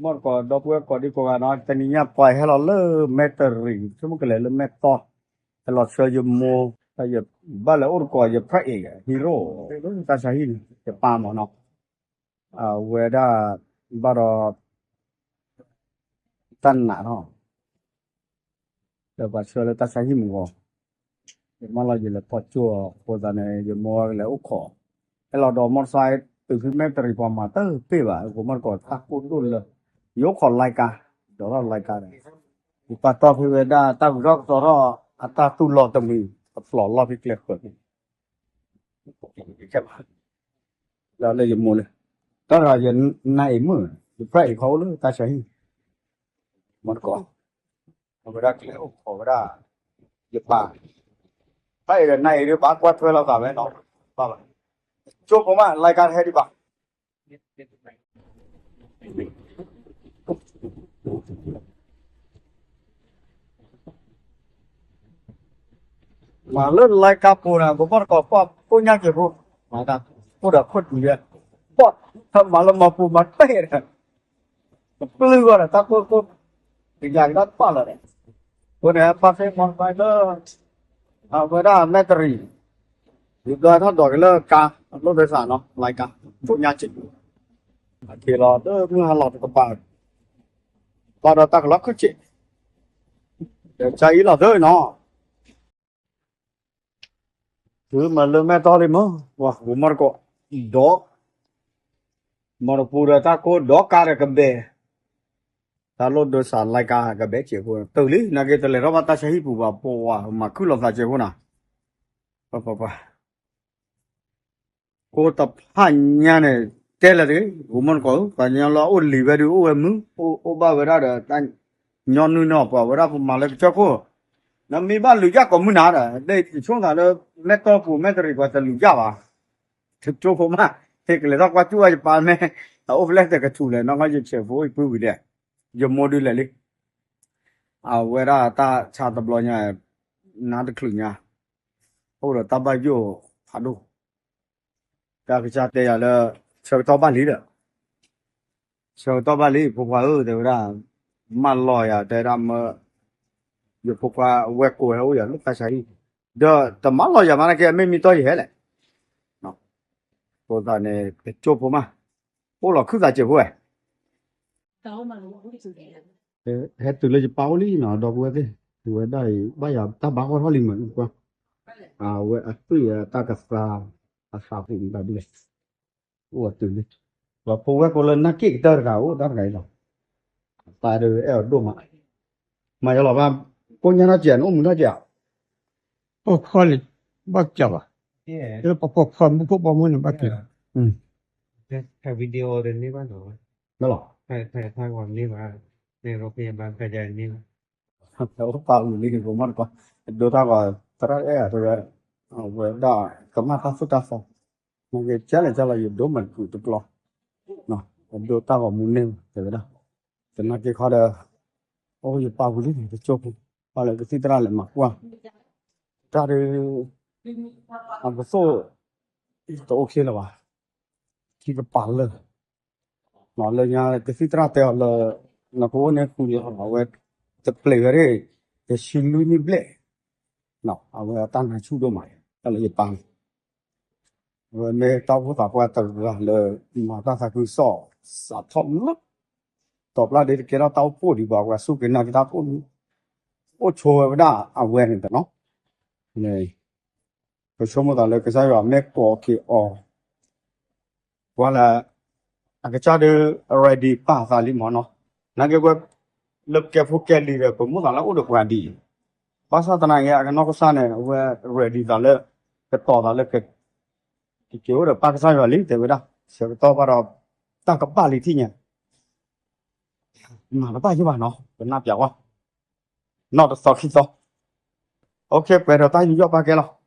မီၢ်တကိး ဒီပုၢ်ဝဲၢ်ကိးဒံကိးဂၤနီၤ, တနံၤညါပှၤဟဲလီၤလၢမဲၢ်တရံး ဆိကမိၣ်ကလဲၤလၢမဲၢ်တီၢ်, ဟဲလီၤဆှၢယမိၢ်, ယဘၣ်လဲၤအိၣ်တကိးယ ဖရဲၣ်အ့ၣ် hero လၢတၢ်ဆါဟံၣ်န့ၣ် ယပၢ်မၢ်နီၤ, အဝဲဒၣ် ဘၣ်ဒီး တၢ်နာ်ထီၣ် ဒီးပှၤဆှၢလၢတၢ်ဆါဟံၣ်မုၢ်ဂီၤ, ယမၢလီၤယလဲၤဖီၣ်ကၠိအဃိသတးန့ၣ် ယမိၢ်ကလဲၤအိၣ်ခိး, ဟဲလီၤဒီးမီၢ်တစါ တုၤဖဲမဲၢ်တရံးပှၤမၤတပ့ၢ်ဘၣ်, အဃိမီၢ်တကိးတၢ်ကိၢ်ဒိၣ်လၢ ယအိၣ်ခိးလါကါ, ဒီးထီၣ်လါကါဒီး ယပာ်တီၢ်ဖဲဝဲဒၣ်တၢ်ဂုၤထီၣ်ကစီၤထီၣ် အတၢ်သူၣ်လီၤတမံၤ အပျီၢ်လီၢ်ဖဲကျဲဃၢၤ ခဲဘၣ်, ဒီးလၢယမိၢ်န့ၣ် တၢ်တဂၤယနါအ့ၣ်မုၣ်, ယဖရဲၣ်အ့ၣ်ခီအိၣ်လၢတၢ်ဆါဟံၣ်, မီၢ်တကိး, အဝဲဒၣ်ကလဲၤအိၣ်ခိးဝဲဒၣ် ယပၢ်, ဖရဲၣ်အ့ၣ်ဒီးနါအ့ၣ်ဒီးဘၣ်ကွၢ်ထွဲလိာ်သးဝဲနီၤ, ဘၣ်ဘၣ်, ကၠိဖိမး လါကါတဟဲဒံးဘၣ် မၤလၢလါကါပူၤန့ၣ် ပမီၢ်တကိးပှၢ်ကိးညါက့ၤဖိ, မၤတၢ်ခိၣ်ဒီးခိၣ်တံၢ်ယဲ, ပှၢ်, မၤလၢမၤပူၤမၤတ့ၢ်ဒီး တပျုၢ်ဂီၢ်ဒီးတၢ်ကိၢ်ကိၢ်, ကယၤကဒါတပာ်လီၤဒီး, အဃိန့ၣ် ပာ်ဖဲမီၢ်တကိးလၢ အဝဲဒၣ်မဲၢ်တရံး, ယဘျီထီၣ်ဒိးက့ၤလၢကါ, အလိၣ်ဒိးစးနီၤ လါကါ, ကိးညါက့ၤ, အက့ၤလီၤလၢမုၢ်ဟါလီၤတကပၤ, ဘၣ်ဒီးတၢ်ကလီၤခုၣ်က့ၤ, ဒီးကါအံၤလီၤသၢနီၤ တုၤမၤလၢမဲၢ်တီၢ်လံမး, ပှၤဟူးမီၢ်တကိး, ဒီး မီၢ်တပူၤဒီးတၢ်ကိၢ်ဒီးကါဒီးကဘဲၣ်, တၢ်လိၣ်ဒိးစးလါကါကဘဲၣ်စဲးဖိ, တုၤလံ နာ်က့တလဲၤထီၣ်ဘၣ်တၢ်ဆါဟံၣ်ပူၤဘၣ်, ပှၤမၤခုၣ်လီၤသးစဲးဖိနၤ, ပှၤ ကိၢ်တဖၣ်ညါန့ၣ် တဲလဲၤတဂ့ၤ, ဟူးမီၢ်တကိးဧၢ, ပှၤကညီလၢအအိၣ်လံၤဝဲဒုးအိၣ်ဝဲမုၢ်, အိၣ်ဘၣ်ဝဲဒၣ်ဒီးတၢ်ညီနုၢ်နီၢ်ပှၤဝဲဒၣ် ပမၤလၢကစၢၢ်ခိၣ်, နမ့ၢ်ဘၣ်လူၤယၢ်ကိးမုၢ်နၤဒီး ဒ်ယဆိကမိၣ်သးလၢ မဲၢ်တီၢ်ပူၤမဲၢ်တရံးပှၤတလူၤယၢ်ဘၣ်, တကၠိဖိမး, ဟဲကလဲၤထီၣ်ကွၢ်ကၠူၣ်ဝဲယပၢ်မ့ၢ်, အအိၣ်ဖဲလဲၣ်တကထူၣ်လဲၣ် နီၢ်ကီၢ်ယဆဲးဖိယပုၢ်ဝံၤဒဲး, ယမိၢ်ဒုးလဲၤလံ အဝဲဒၣ်တၢ်ဆါတဘျီညါ, နါတချုးညါ, အိၣ်ဒီးတၢ်ဘၣ်ယိၣ်ဖးဒိၣ်, တၢ်ကစၢ်တဲယၤလၢ ဆၢကတီၢ်ဘၣ်လံဒီး, ဆၢကတီၢ်ဘၣ်လံ ဖိခွါဧၢ တဲဝဲဒၣ်, မၢလီၤယၤတဲဒၣ်မၢ, ယဖိခွါဝဲၢ်ကိးဟဲအိၣ်ယၤလၢတၢ်ဆါဟံၣ်, ဒီးတမၢလီၤယၤမးနာ်က့ အမ့ၢ်မံတီၢ်ယဟဲလဲၣ်, အဃိသတးန့ၣ် တကၠိဖိမး, အိၣ်လီၤခုၣ်သးစဲးဖိဝဲ ဟဲတုၤလၢယပၢ်အိၣ်လံနီၤ ဒီပုၢ်ဝဲၢ်သ့ၣ်, တုၤဝဲဒၣ်အံၤ ဘၣ်ယၤတၢ်ဘါဃီထီၣ်လံမး, အဝဲအသွံၣ်အတၢ်ကသါ, အသးပူၤမတၤဒ်လဲၣ်, အိၣ်အတုၤလံ, ပှၤဖိဝဲၢ်ကိးလၢနၢ်က့ၣ်ကတၢၢ်တဂၤအိၣ်တၢ်တဂၤအံၤလီၤ, အသးဒုးအဲၣ်အီၤဒိၣ်မး, မၤယလီၤဘၣ်, ကိညါထီၣ်စဲး နအိၣ်မုာ်ထီၣ်စဲး, ပီၢ်ဖီလံ, ဘၣ်ကၢဘၣ်, ပီၢ်ဖီမုၢ်ခိၣ်ပီၢ်မုၢ်န့ၣ်ဘၣ်ကၢ, လီၤ အိၣ်ပာ်အုၣ်လံ ပမီၢ်တကိး, အဒိတၢ်ဂီၤ သရၣ်အဲၣ်တဲဝဲ, အဝဲဒၣ်ကမၣ်တၢ်သိၣ်တၢ်သီ, မ့ၢ်ကကၢလဲၣ်ကၢလီၤ ယဒိမုၢ်တကုာ်တပျီ, အဒိတၢ်ဂီၤမူန့ၢ်တဲဝဲဒၣ်, သနာ်က့ခီဒီး, အိၣ်ယပာ်ဝံၤလံ တကၠိဖိ, ပာ်လၢကသံၣ်သရၣ်လဲၤမၤကွၢ်, တၢ်ဒုး, အပသိၣ်, တအိၣ်ခ့လၢၤဘၣ်, ထံကပာ်လၢ လၢညါကသံၣ်သရၣ်တဲအီၤလၢ နကအိၣ်န့ၣ်ဃုလီၤ အဝဲတပျဲၤဝဲဒၣ် တဆံလွံၢ်နံၣ်ဘျဲၣ်, အဝဲအတၢ်နါဆူၣ်ဒိၣ်မး တၢ်လၢယပၢ်န့ၣ်, အဝဲမ့ၢ်တၢ်အိၣ်ဖှိၣ်သးပှၢ်တဂၤလၢ မၤတၢ်သးခုကစီၣ် စးထီၣ်လၢ တီၤပျၢ်ဒ်တကဲထီၣ်တၢ်အိၣ်ဖှိၣ်ဒံးဘၣ် ပှၤစူၢ်က့ၤနာ်က့ၤတၢ်အိၣ်ဖှိၣ် အိၣ်ဆိးဝဲဒၣ်အဝဲန့ၣ်တနီၤ ပဆိကမိၣ်သးလၢကစၢ်ယွၤမ့ၢ်ကိးက့ၤအီၤ, ပှၤလၢ အကစၢ်ဒုး ready ပာ်သးလံမ့ၢ်နီၤ, နာ်က့ဝဲ လၢကဲဖိကဲလံၤဒီး ပမိၣ်သးလၢအိၣ်ဒီးပှၤဒ်အံၤ, ဘၣ်ဆၣ်သနာ်က့ အကနီၢ်ကစၢ်န့ၣ် အဝဲ ready သးလၢ ကတီၤသးလၢ ကက့ၤအိၣ်ဒီးပၢ်ကစၢ်ယွၤလံ တဲဝဲဒၣ်, ဆၢကတီၢ်ဘၣ်ဒီး တၢ်ကဘၣ်လံထံၣ်ညါ မၤတဘၣ်ယိၣ်ဘၣ်နီၤ ပနၢ်ပၢၢ်ဝဲ, နီၢ်တသီခံသီ, အိၣ်ခ့ ပှဲၤဒီးတၢ်ယူးယီၣ်ပာ်ကဲလီၤ,